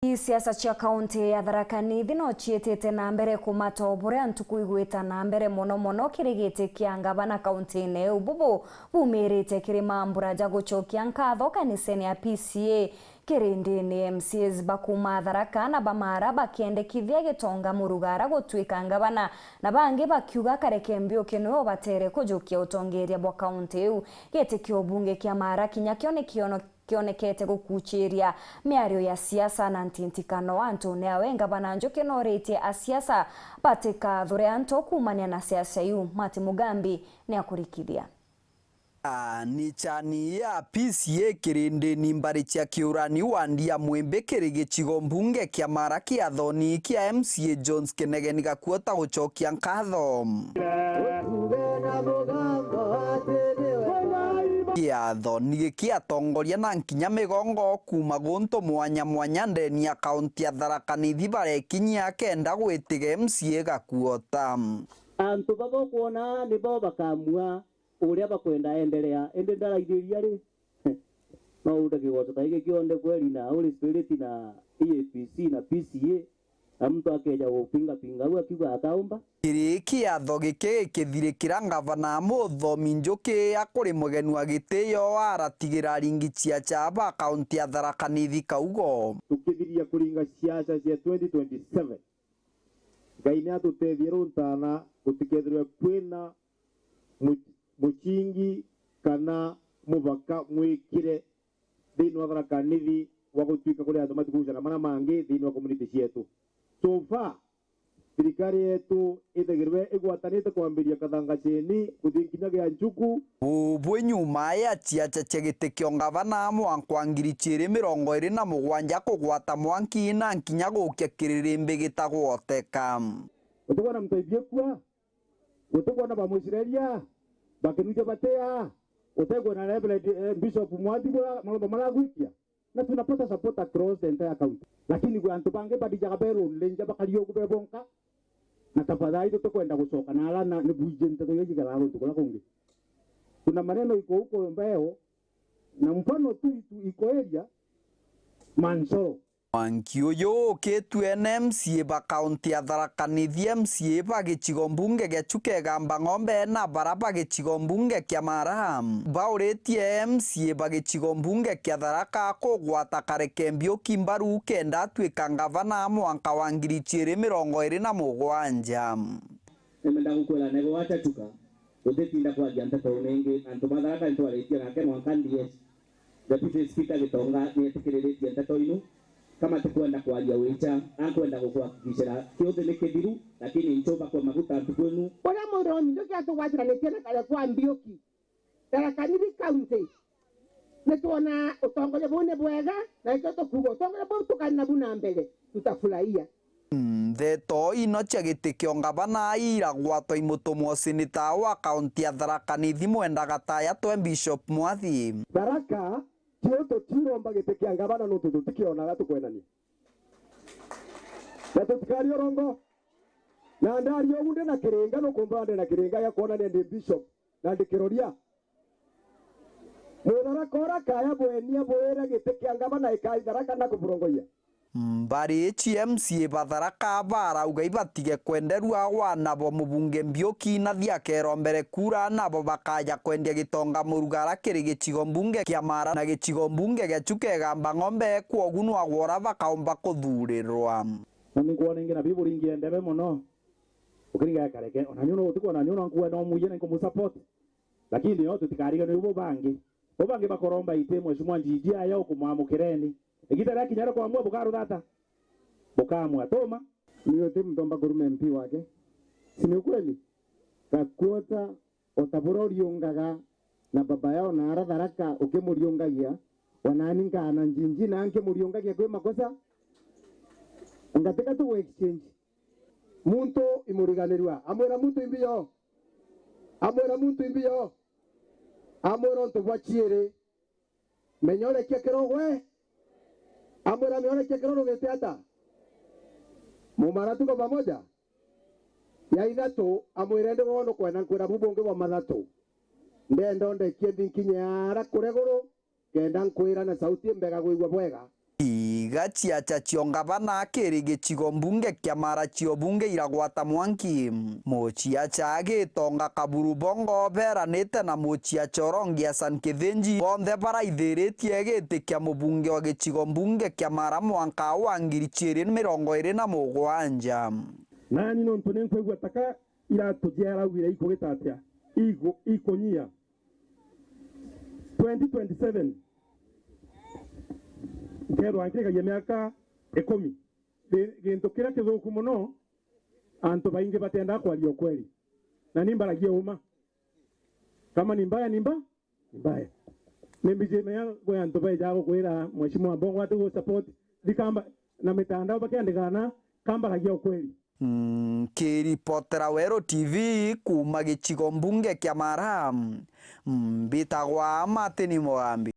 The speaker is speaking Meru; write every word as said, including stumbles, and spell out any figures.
I siasa cia kaunti ya Tharaka Nithi no ciitite na mbere kumata o buria ntuku igwita na mbere, mono mono kiri giti kia ngavana kauntiine iu. Bubu bumirite kiri mambura ja gucokia nkatho kanisene ya P C A, kirindini M C As ba kuuma Tharaka na ba Maara bakiendekithia Gitonga Murugara gutwika ngavana, na bangi bakiuga Kareke Mbiuki niwe ubatere kujukia utongeria bwa kaunti iu. Giti kia ubunge kia Maara kinya kio ni kiono kionekete gukuchiria miario ya siasa na ntintikano antune awe. Ngavana Njuki nooritie asiasa batikathure antu kuumania na siasa iu. Martin Mugambi niakurikithia. Ah, ni chani ya P C A kirindini mbari cia Kiurani wandi ya Mwimbi kiri gicigo mbunge kia Maara kia thoni kia M C A Jones Kinegeni Gakuota gucokia nkatho. Kiatho ni gikiatongoria na nkinya migongo kuuma guntu mwanya mwanya ndeni ya kaunti ya Tharaka Nithi barekinyia kenda gwitiga M C A Gakuota. Antu baba ukwona nibo bakamua uria bakwenda endelea, indi ndaraithiria ri? No unde kigoco ta giki kionthe kweli, na Holy Spirit na E A P C na P C A, na muntu akeja gupingapinga au akiuga akaumba? Kiri kiatho giki gikithirikira, ngavana Muthomi Njuki akuri mugeni wa gitio aratigira aringi ciaca ba kaunti ya Tharaka Nithi kaugo. Tukithiria kuringa ciaca cia twenty twenty-seven, Ngai ni atutethie runtana gutikethirwe kwina mu-, mucingi kana mubaka mwikire thiini wa Tharaka Nithi wa gutwika kuri antu matikugucana maria mangi thiini wa community cietu. So far, thirikari yetu ithagirwe igwatanite kwambiria Kathanga Cheni kuthi nkinya gia Njuku. Bubwi nyuma ya ciaca cia giti kia ungavana mwaka wa ngiri ciiri mirongo iiri na mugwanja kugwata mwanki na nkinya gukia kiririmbi gitagwoteka. Utikwona muntu aibiekua? Utikwona bamucireria bakinuja batia? Utekwona Reverend, eh, Bishop Mwathi bura maromba maragwikia? Na tunapata support across the entire county. Lakini gwe antu bangi barijaga be lonely nja bakari ugu be bonka. Na tafadhali tutikwenda gucoka na ara na ni bwije nteto iria jigeraga guntu kuria kungi. Kuna maneno iko huko Mbeo, na mfano tu itu iko area Mansoro. Mwanki uyu ukitue na M C A ba kaunti ya Tharaka Nithi, M C A ba gicigo mbunge gia Chuka Igamba Ng'ombe na bara ba gicigo mbunge kia Maara. Bauritie M C A ba gicigo mbunge kia Tharaka kugwata Kareke Mbiuki mbaru kenda atwika ngavana mwanka wa ngiri ciiri mirongo iiri na mugwanja. Nimenda gukwira nego acha Chuka, utitinda kwaria nteto ningi. Antu ba Tharaka nitwaritie nake mwanka N D S. Deputy Speaker Gitonga nietikiriritie nteto inu, kama tikwenda kwaria wicha, ankwenda gukuhakikishira kiuthi ni kithiru, lakini nchuba kwa maguta ntuku inu. Uria Muthomi Njuki atugwatiranitie na Kareke Mbiuki, Tharaka Nithi County, nitwona utongoria buu ni bwega, na nikio tukuuga utongoria buu tukari nabu na mbere, tutafurahia. Ndeto ino cia giti kia ungavana iragwatwa i mutumwa seneta wa kaunti ya Tharaka Nithi Mwenda Gataya twe Bishop Mwathi. Tharaka, tio tutiromba giti kia ngavana nontu tutikionaga tukwenania. Na tutikari urongo. Na ndari ugu ndi na kiringa, nukumba ndi na kiringa gia kwonania ndi Bishop. Na ndikiroria. Mutharaka ura kaya bwenia bwira giti kia ngavana ikai Tharaka na kuburongoia. Mbari ici M C A ba Tharaka barauga ibatige kwenderua wanabo mubunge Mbiuki na thiakero mbere kura nabo bakaja kwendia Gitonga Murugara kiri gicigo mbunge kia Maara na gicigo mbunge gia Chuka Igamba Ng'ombe, kwogu nwagwora bakaumba kuthurirwa. Na ninkwona ingi na biburingie ndebe mono. Ukiringa ya Kareke, ona niu no utikwo, ona niu no nkuwe no muiye na nkumusupport. Lakini no tutikariganwe ubo bangi. Bo bangi bakoromba iti Mheshimiwa Njiji aya ukumwamukireni. Igita ria kinya ria kwamua bukaruthata. Bukamwa tuma. Niyo ti mtomba kuruma M P wake. Si ni ukweli? Gakuota o ta buria uriungaga na baba yao na ara Tharaka ukimuriungagia, o nani nkaana Njinji na nkimuriungagia kwi makosa. Ngatika tu exchange. Muntu imuriganirua. Amwira muntu imbi yo. Amwira muntu imbi yo. Amwira untu bwa ciiri. Menya urekia kiro gwe. Amwira menya urekia kiro rugite ata? Mumara tuko pamoja. Ya ithatu, amwire ndi wono kwenda nkwira bu bungi bwa mathatu. Ndenda undekie nthi nkinye ara kureguru, kenda nkwira na sauti imbega gwigua bwega. Iga ciacha cio ngavana kiri gicigo mbunge kia Mara cio bunge iragwata mwanki. Muciacha gitonga Kaburu Bongo beranite na muciacha Orongi Hassan Kithinji, bonthe baraithiritie giti kia mubunge wa gicigo mbunge kia Mara mwanka wa ngiri ciiri mirongo iri na mugwanja. Nani nontu ni nkwigua taka iratu cia araugire ikugita atia? Igu-, ikunyia. Twenty twenty-seven, nkeethirwa nkirikagia miaka ikumi. Gi-, gintu kiria kithuku mono, antu baingi batiendaa kwaria ukweli. Na ni mbaragia uma. Kama ni mbaya, ni mba-, ni mbaya. Ni mbiji menya kwi antu baijaa gukwira, Mheshimiwa Mbongo ati gu support, thikamba na mitandao bakiandikana, kambaragia ukweli. Nkiripotera Weru T V kuuma gicigo mbunge kia Mara, mbitagwa Martin Mugambi.